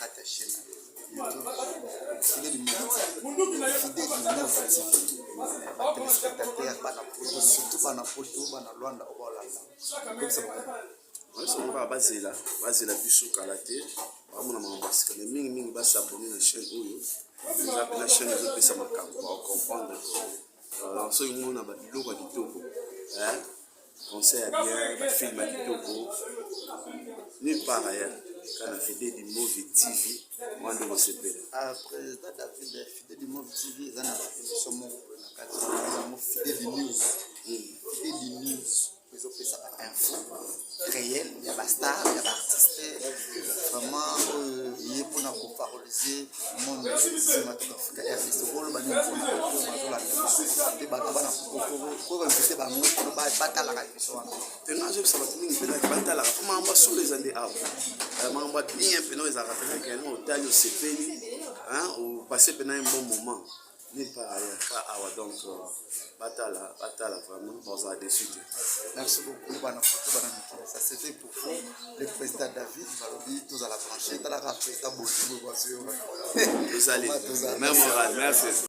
kati ya chaîne na yo YouTube Fidèle du Move Fidèle du Move TV. Batéléspectateur bana poto, surtout bana poto, bana Luanda oyo baolanda, koyebisa bango? Bayebisa bango kaka bazela, bazela biso kala te, bamona makambo ya sika. Mais mingimingi bas'abonner na chaîne oyo, eza mpena chaîne ezopesa makambo, bakocomprendre. Soki mona babiloko ya kitoko, conseil ya bien, bafilm ya kitoko, nulle part ailleurs, kaka na Fidèle du Move TV wana nde kosepela. Ah, président David, Fidèle du Move TV eza na baémission moko boye na kati yango, Fidèle du News. Fidèle du News ezopesa bainfo réel ya bastar, ya baartiste, vraiment oyo ye mpona koparoliser monde cinématographique ya RDC. Okoloba nini mpona bato bazolanda biso mpe bato bana koinvite bango mpona batalaka émission wana? Te, nga azobisa bato mingi mpenza batalaka, mpo makambo ya solo eza nde awa. Makambo ya bien mpena oyo ezalaka mpena kena otali, osepeli, opasse mpena un bon moment, nulle part ailleurs, ka awa. Donc batala, batala vraiment, bazala déçu te. Merci beaucoup. Bana poto, bana mikili, ça c'est fait pour vous. Le président David balobi tozala branché, talaka président Bozi. Tozali même moral. Merci.